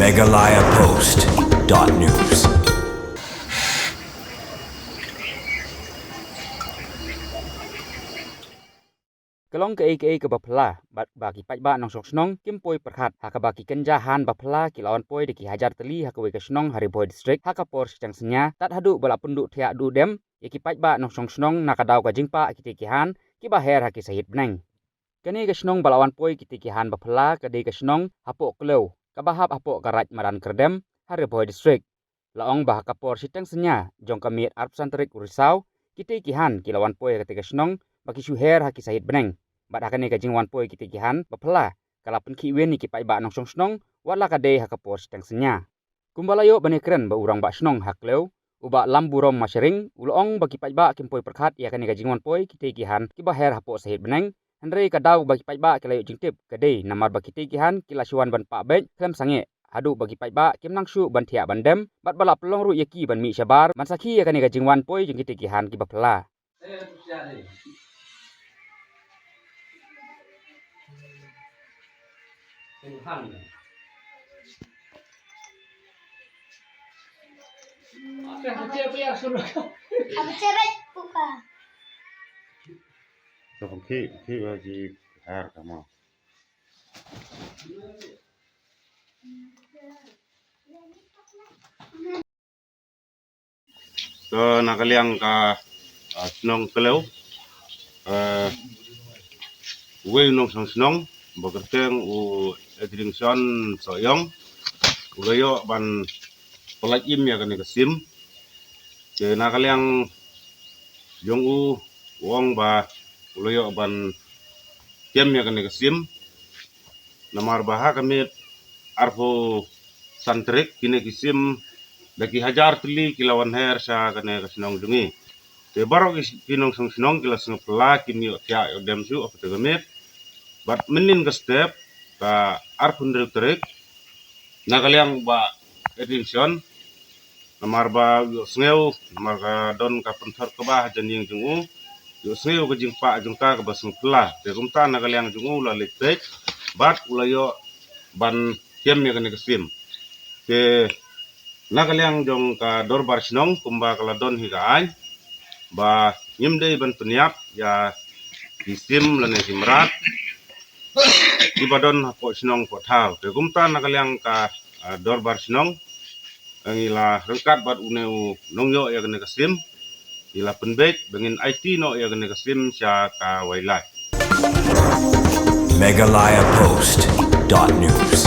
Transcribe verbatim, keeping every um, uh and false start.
Meghalaya Post dot news. Ka long kaei kaei kaba phylla bad ba ki paidbah nongshong shnong kim poi pyrkhat, ha kaba ki kynja han ba phylla ki la wan poi da ki hajar tylli ha kawei ka shnong ha Ri Bhoi District ha ka por shiteng synñia, tad haduh ba la pynduh thiah duh dem ïa ki paidbah nongshong shnong na ka daw ka jingpah kitei ki han kiba her ha ki sahit bneng. Kane ka shnong ba la wan poi kitei ki han ba phylla ka dei ka shnong hapoh Klew, kaba hap hapoh ka Raid Madan Kyrdem ha Ri Bhoi District. La ong ba ha ka por shiteng synñia jong ka miet arphew san tarik u Risaw, kitei ki han ki la wan poi ha katei ka shnong ba ki shu her ha ki sahit bneng. Bad ha kane ka jingwan poi kitei ki han ba phylla, ka la pynkhih win ïa ki paidbah nongshong shnong, wat la ka dei ha ka por shiteng synñia. Kumba la ïoh ban ïakren bad u rangbah shnong ha Klew, u Bah Lamburom Masharing, u la ong ba ki paidbah kim poi pyrkhat ïa kane ka jingwan poi kitei ki han kiba her hapoh sahit bneng, hynrei ka daw ba ki paidbah ki la ïoh jingtip ka dei namar ba kitei ki han ki la shu wan ban pah beit khlem sangeh, haduh ba ki paidbah kim nang shuh ban thiah ban dem, bad ba la pynlong ruh ïa ki ban mih shabar ban sakhi ïa kane ka jingwan poi jong kitei ki han kiba phylla. To na ka liang ka, ah, shnong Klew, eh, uwei u nongshong shnong ba kyrteng u Edringson Sohiong u la ïoh ban pyllait im ïa kane ka sim. Te na ka liang jong u, u ong ba u la ïoh ban kem ïa kane ka sim. Namar ba ha ka miet arphew san tarik kine ki sim da ki hajar tylli ki la wan her sha kane ka shnong jong ngi. Te baroh ki, ki nongshong shnong ki la sngewphylla, kim ïoh thiah ïoh dem shuh ha katei ka miet. Bad mynnin ka step ka arphew hynriew tarik, na ka liang u Bah Edringson, namar ba u ïohsngew, namar ka don ka pynthor kaba ha jan ïing jong u, u ïohsngew ka jingpah jong ka kaba sngewphylla. Te kumta na ka liang jong u u la leit peit bad u la ïoh ban kem ïa kane ka sim. Te na ka liang jong ka dorbar shnong, kumba ka la don hi ka aiñ, ba ngim dei ban pynïap ïa ki sim lane ki mrad kiba don hapoh shnong hapoh thaw. Te kumta na ka liang ka, ah, dorbar shnong, ngi la ryngkat bad une u nongïoh ïa kane ka sim, ngi la pynbeit ba ngin aiti noh ïa kane ka sim sha ka wildlife. Meghalaya Post dot news.